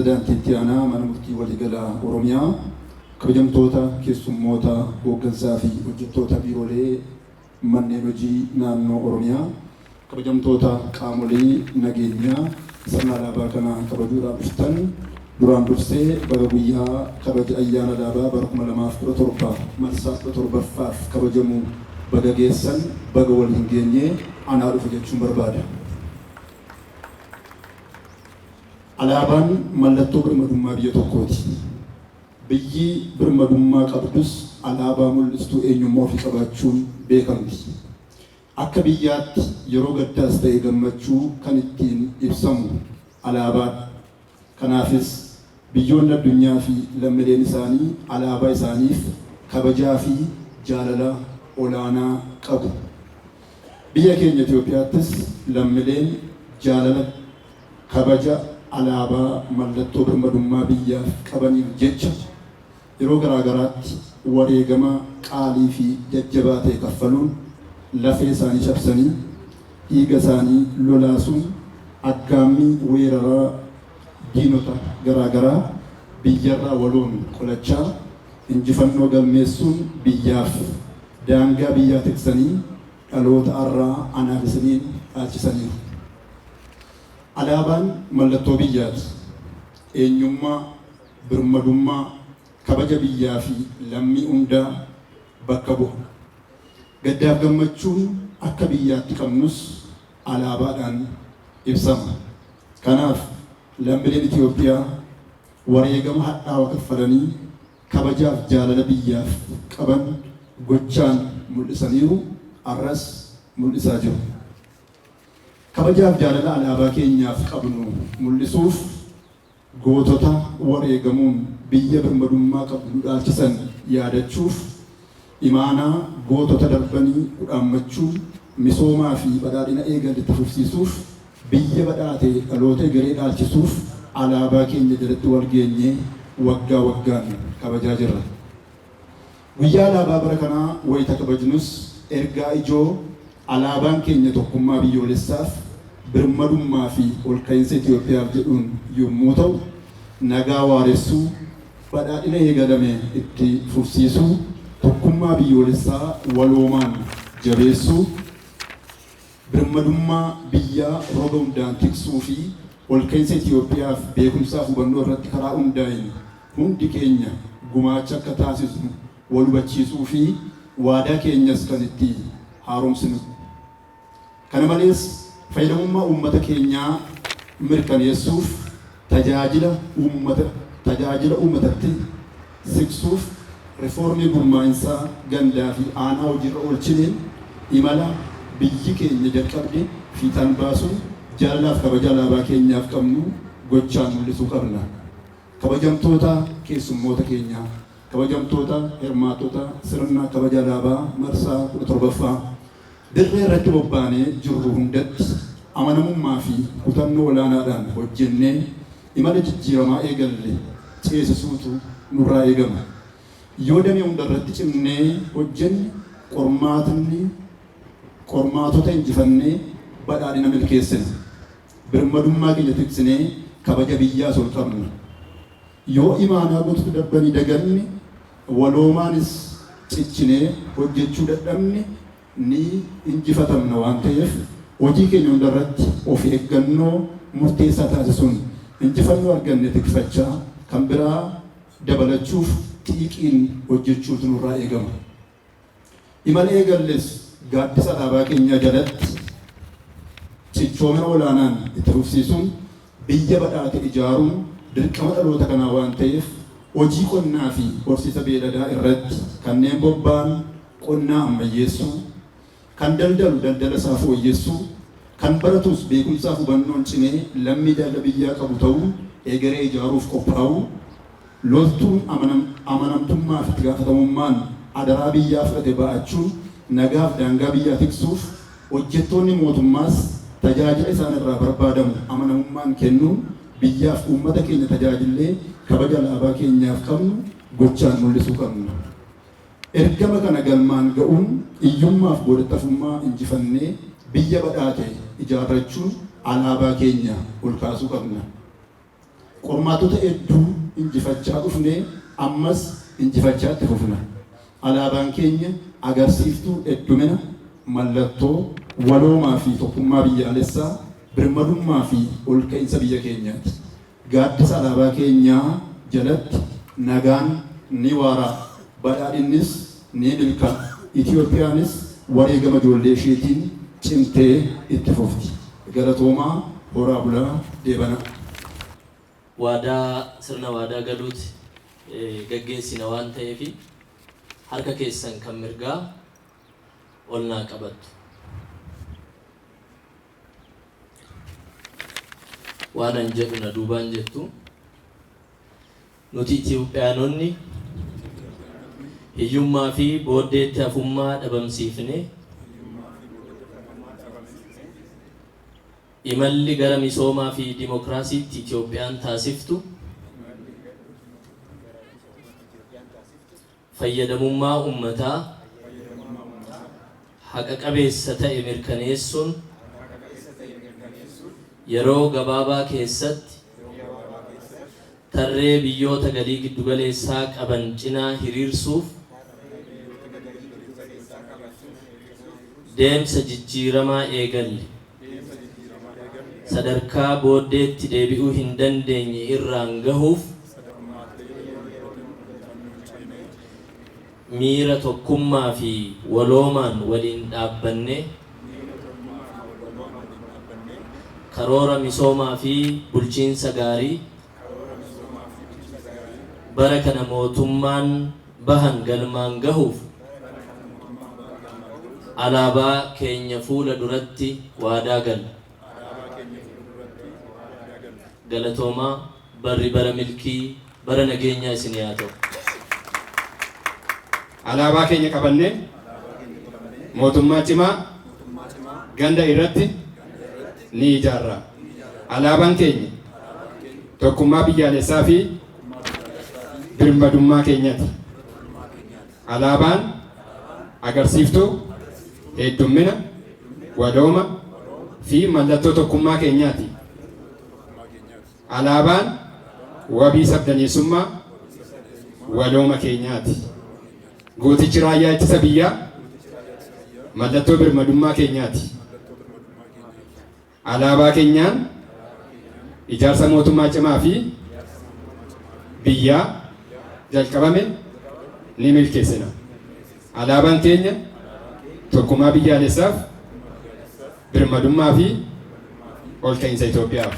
Pirezidaantii Itti Aanaa Mana Murtii Waliigalaa Oromiyaa, kabajamtoota keessummoota hooggansaa fi hojjettoota biiroolee manneen hojii naannoo Oromiyaa, kabajamtoota qaamolee nageenyaa sirna alaabaa kana kabajuudhaaf dhuftan, duraan dursee baga guyyaa kabaja ayyaana alaabaa bara 2017 marsaa 17ffaaf kabajamu baga geessan, baga waliin geenye, anaa dhufu jechuun barbaada. Alaabaan mallattoo birmadummaa biyya tokkooti. Biyyi birmadummaa qabdus alaabaa mul'istuu eenyummaa ofii qabaachuun beekamti. Akka biyyaatti yeroo gaddaas ta'e gammachuu kan ittiin ibsamu alaabaadha. Kanaafis biyyoonni addunyaa fi lammileen isaanii alaabaa isaaniif kabajaa fi jaalala olaanaa qabu. Biyya keenya Itoophiyaattis lammileen jaalala kabaja alaabaa mallattoo birmadummaa biyyaaf qabaniif jecha yeroo garaa garaatti wareegama qaalii fi jajjabaa ta'e kaffaluun lafee isaanii cabsanii, dhiiga isaanii lolaasuun aggaammii weeraraa diinota garaa garaa biyyarraa waloon qolachaa injifannoo galmeessuun biyyaaf daangaa biyyaa tiksanii dhaloota arraa anaaf isiniin dhaalchisaniiru. Alaabaan mallattoo biyyaati. Eenyummaa, birmadummaa, kabaja biyyaa fi lammii hundaa bakka bu'a. Gaddaaf gammachuun akka biyyaatti qabnus alaabaadhaan ibsama. Kanaaf lammileen Itoophiyaa wareegama hadhaawa kaffalanii kabajaaf jaalala biyyaaf qaban gochaan mul'isaniiru, arras mul'isaa jiru. Kabajaaf jaalala alaabaa keenyaaf qabnu mul'isuuf gootota wareegamuun biyya birmadummaa qabdu nu dhaalchisan yaadachuuf, imaanaa gootota darbanii kudhaammachuun misoomaa fi badhaadhina eegalle itti fufsiisuuf, biyya badhaate dhaloota egeree dhaalchisuuf alaabaa keenya jalatti walgeenyee waggaa waggaan kabajaa jirra. Guyyaa Alaabaa bara kanaa wayita kabajnus ergaa ijoo Alaabaan keenya tokkummaa biyyoolessaaf, birmadummaa fi olka'iinsa Itiyoophiyaaf jedhuun yommuu ta'u, nagaa waaressuu, badhaadhina eegalame itti fufsiisuu, tokkummaa biyyoolessaa waloomaan jabeessuu, birmadummaa biyyaa roga hundaan tiksuu fi olka'iinsa Itiyoophiyaaf beekumsaaf hubannoo irratti karaa hundaa'een hundi keenya gumaacha akka taasisnu wal hubachiisuu fi waadaa keenyas kan itti haaromsinudha. Kana malees fayyadamummaa uummata keenyaa mirkaneessuuf tajaajila uummata tajaajila uummatatti siqsuuf rifoormii gurmaa'insaa gandaa fi aanaa hojiirra oolchineen imala biyyi keenya jalqabde fiixaan baasuun jaalalaaf kabaja alaabaa keenyaaf qabnu gochaan mul'isuu qabna. Kabajamtoota keessummoota keenyaa, kabajamtoota hirmaattota sirna kabaja alaabaa marsaa 17ffaa, dirree irratti bobbaanee jirru hundatti amanamummaa fi kutannoo olaanaadhaan hojjennee imala jijjiiramaa eegalle ceesisuutu nurraa eegama. Yoo damee hundarratti cimnee hojjenne qormaatni qormaatota injifannee badhaadhina milkeessina. Birmadummaa keenya tiksinee kabaja biyyaas ol qabna. Yoo imaanaa gootota darbanii daganne, waloomaanis cichinee hojjechuu dadhabne ni injifatamna waan ta'eef hojii keenya hundarratti of eeggannoo murteessaa taasisuun injifannoo arganne tikfachaa kan biraa dabalachuuf xiiqiin hojjechuutu nurraa eegama. Imala eegalles gaaddisa alaabaa keenyaa jalatti cichoomina olaanaan itti fufsiisuun biyya badhaate ijaaruun dirqama dhaloota kanaa waan ta'eef hojii qonnaa fi horsiisa beeyladaa irratti kanneen bobba'an qonnaa ammayyeessuu, kan daldalu daldala isaa fooyyessuu, kan baratus beekumsaaf hubannoon cimee lammii jaalala biyyaa qabu ta'uun egeree ijaaruuf qophaa'uu, loltuun amanamtummaa fi itti gaafatamummaan adaraa biyyaa fudhate ba'achuun nagaaf daangaa biyyaa tiksuuf, hojjettoonni mootummaas tajaajila isaan irraa barbaadamu amanamummaan kennuun biyyaaf uummata keenya tajaajillee kabaja alaabaa keenyaaf qabnu gochaan mul'isuu qabna. Ergama kana galmaan ga'uun hiyyummaaf boodatti hafummaa injifannee biyya badhaate ijaarrachuun alaabaa keenya ol kaasuu qabna. Qormaatota hedduu injifachaa dhufne, ammas injifachaa itti fufna. Alaabaan keenya agarsiiftuu heddumina, mallattoo waloomaa fi tokkummaa biyyaalessaa, birmadummaa fi olka'iinsa biyya keenyaati. Gaaddisa alaabaa keenyaa jalatti nagaan ni waara, badhaadhinnis ni milkaa'a, Itiyoophiyaanis wareegama ijoollee isheetiin cimtee itti fufti. Galatoomaa, horaa bulaa, deebanaa. Waadaa sirna waadaa galuuti gaggeessina waan ta'eef harka keessan kan mirgaa ol naa qabattu. Waan an jedhu na duubaan jettu. Nuti Itiyoophiyaanonni hiyyummaa fi booddeetti hafummaa dhabamsiifnee, imalli gara misoomaa fi dimokiraasiitti Itiyoophiyaan taasiftu fayyadamummaa ummataa haqa qabeessa ta'e mirkaneessuun yeroo gabaabaa keessatti tarree biyyoota galii giddugaleessaa qaban cinaa hiriirsuuf deemsa jijjiiramaa eegalle sadarkaa booddeetti deebi'uu hin dandeenye irraan gahuuf miira tokkummaa fi waloomaan waliin dhaabbannee karoora misoomaa fi bulchiinsa gaarii bara kana mootummaan bahan galmaan gahuuf alaabaa keenya fuula duratti waadaa galla. Galatoomaa, barri bara milkii, bara nageenyaa isinii haa ta'u. Alaabaa keenya qabannee mootummaa cimaa ganda irratti ni ijaarra. Alaabaan keenya tokkummaa biyyaalessaa fi birmadummaa keenyati. Alaabaan agarsiiftuu heddummina, walooma fi mallattoo tokkummaa keenyaati. Alaabaan wabii sabdaneessummaa walooma keenyaati. Gootichi raayyaa ittisa biyyaa mallattoo birmadummaa keenyaati. Alaabaa keenyaan ijaarsa mootummaa cimaa fi biyyaa jalqabame ni milkeessina. Alaabaan keenya tokkummaa biyyaalessaaf, birmadummaa fi olka'iinsa Itoophiyaaf.